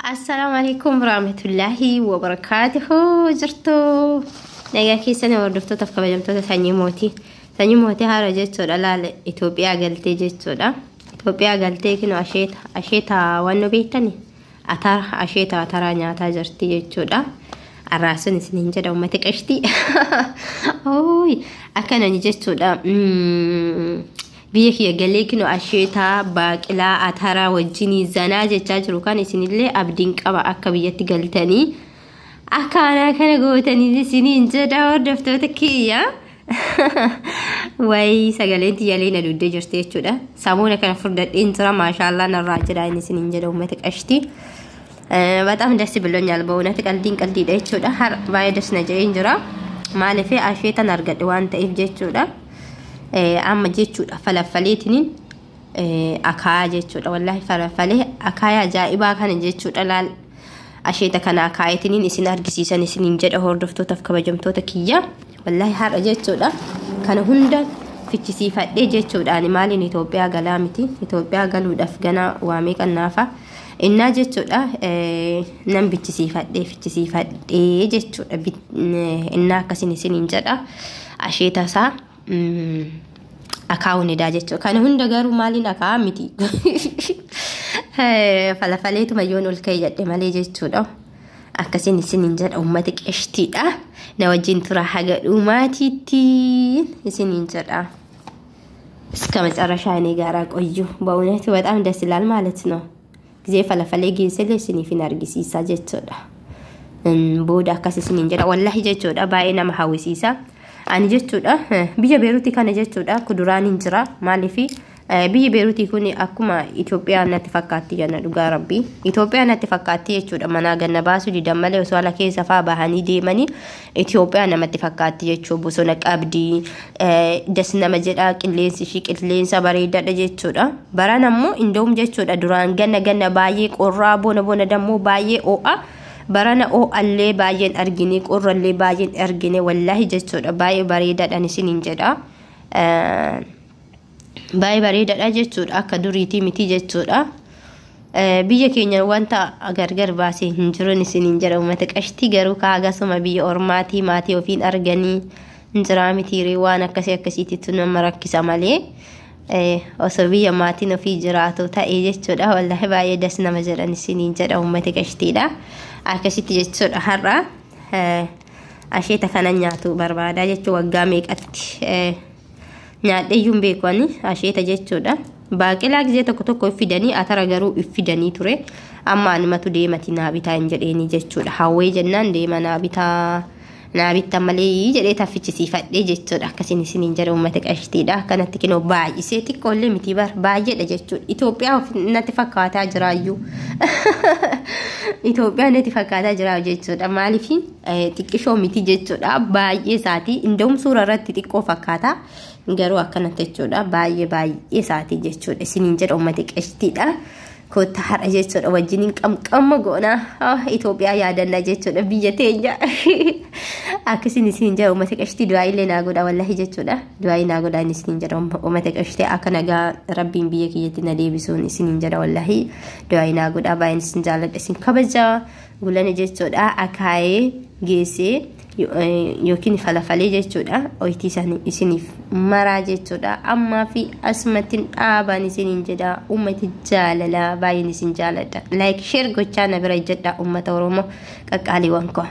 Assalaamu alaikum warahmatullaahi wabarakaatuhu. Jirtu nagaa keessan, hordoftootaaf kabajamtoota sanyii mootii. Sanyii mootii haara jechuudha, laala, Itoophiyaa galtee jechuudha. Itoophiyaa galtee kinoo asheeta asheeta waan nu beektani, atara, asheeta ataraa nyaataa jirti jechuudha. Arraasuun isiniin jedha, uummata qashtii. Akkanani jechuudha. Biyya kiyya galee kinoo asheetaa baaqilaa ataraa wajjinii zanaa jechaa jiru kan isinillee abdiin qaba akka biyyatti galtanii akka anaa kana gootanii isiniin jedha, hordoftoota kiyya. Wayi, sagaleen xiyyalee na duddee jirti jechuudha. Samuuna kana furdadheen jira, maashaallaa narraa jira inni isiniin jedha, uummata qashtii. በጣም ደስ ብሎኛል በእውነት፣ ቀልዲን ቀልዲidha jechuudha. Har baay'ee ደስ na jedheen jira. Maaliif asheetan argadhe waan ta'eef jechuudha. Amma jechuudha falaffaleetiniin akaayaa jechuudha. Wallaahi falaffalee akaayaa ajaa'ibaa kana jechuudha, laal, asheeta kana akaayetiniin isin argisiisan isiniin jedha, hordoftootaaf kabajamtoota kiyya. Wallaahi har'a jechuudha kana hunda fichisiifadhee jechuudha. Ani maaliin Itoophiyaa galaa miti, Itoophiyaa galuudhaaf gana waa meeqan naafa innaa jechuudha. Nan bichisiifadhee fichisiifadhee jechuudha innaa akkasin isiniin jedha, asheeta isaa akaawun edaa jechuudha. Kana hunda garuu maaliin akaa'aa miti. Falafaleetuma yoon ol ka'e jedhe malee jechuudha. Akkasiin isiniin jedha, uummata qeshtiidha. Na wajjin tura haga dhumaatiitti isiniin jedha. እስከ መጨረሻ እኔ ጋራ ቆዩ። በእውነቱ በጣም ደስ ይላል ማለት ነው። ጊዜ falafalee geessele isiniifin argisiisa jechuudha. Booda akkas isiniin jedha, wallahi jechuudha, baay'ee nama hawwisiisa. Ani jechuudha biyya Beeruutii kana jechuudha kuduraan hin jira. Maaliif biyyi Beeruutii kun akkuma Itoophiyaa natti fakkaatti jenna, dhugaa rabbii. Itoophiyaa natti fakkaatti jechuudha. Manaa ganna baasuu didan malee osoo ala keessa fa'aa bahanii deemanii Itoophiyaa namatti fakkaatti jechuudha. Bosona qabdi, das nama jedha, qilleensi ishii qilleensa bareedaadha jechuudha. Baran ammoo indoom jechuudha, duraan ganna ganna baay'ee qorraa, bona bona dammoo baay'ee ho'a. Barana ho'allee baay'een argine, qorrallee baay'een argine, wallaahi jechuudha, baay'ee bareedaadhaan isiniin jedha. Baay'ee bareedaadha jechuudha, akka duriitii miti jechuudha. Biyya keenya wanta gargar baasee hin jiruun isiniin jedha, uummata qashtii. Garuu kaagasuma biyya ormaatii maatii ofiin arganii hin jiraa mitiiree, waan akkasii akkasiititti nama rakkisa malee osoo biyya maatiin ofii jiraatu ta'e jechuudha, wallaahi baay'ee das nama jedhan isiniin jedha, uummata qashtiidha. Akkasitti jechuudha har'a asheeta kana nyaatu barbaada jechuudha. Waggaa meeqatti nyaadhee iyyuu hin beeku ani asheeta jechuudha. Baaqelaa gisee tokko tokko fidanii, atara garuu fidanii ture. Amma anumatu deemati naa bitaa hin jedheeni jechuudha. Hawwee jennaan deema naa bitaa naa bitta malee jedhee taffichisiifadhee jechuudha. Akkasiin isiniin jedha, uummata qashtiidha. Akkanatti kinoo baay'isee, xiqqoollee miti bar, baay'eedha jechuudha. Itoophiyaa natti fakkaataa jiraayyuu. Itoophiyaa natti fakkaataa jira jechuudha. Maaliif xiqqishoo miti jechuudha. Baay'ee isaatii. Inda'um suura irratti xiqqoo fakkaata. Garuu akkanatti jechuudha. Baay'ee baay'ee isaatii jechuudha. Isiniin jedha, uummata qashtiidha. Kottaa har'a jechuudha wajjiniin qamqamma goona, Itoophiyaa yaadanna jechuudha, biyya teenya. Akkasiin isiniin jedha, uummata qashtii, du'aa illee naa godha, wallahi jechuudha. Du'aa naa godha isiniin jedha, uummata qashtii, akka nagaa rabbiin biyya kiyyatti na deebisuun isiniin jedha, wallahi du'aa naa godha. Baay'een isin jaalladha, isin kabaja gulana jechuudha, akaayee geessee yookiin falafalee jechuudha oyitii isaanii isiniif maraa jechuudha. Ammaa fi asumattiin dhaaban isiniin jedha, uummati jaalalaa, baay'een isin jaaladha. Like, share gochaa na bira jedha, uummata Oromoo qaqqaaliiwwan koo.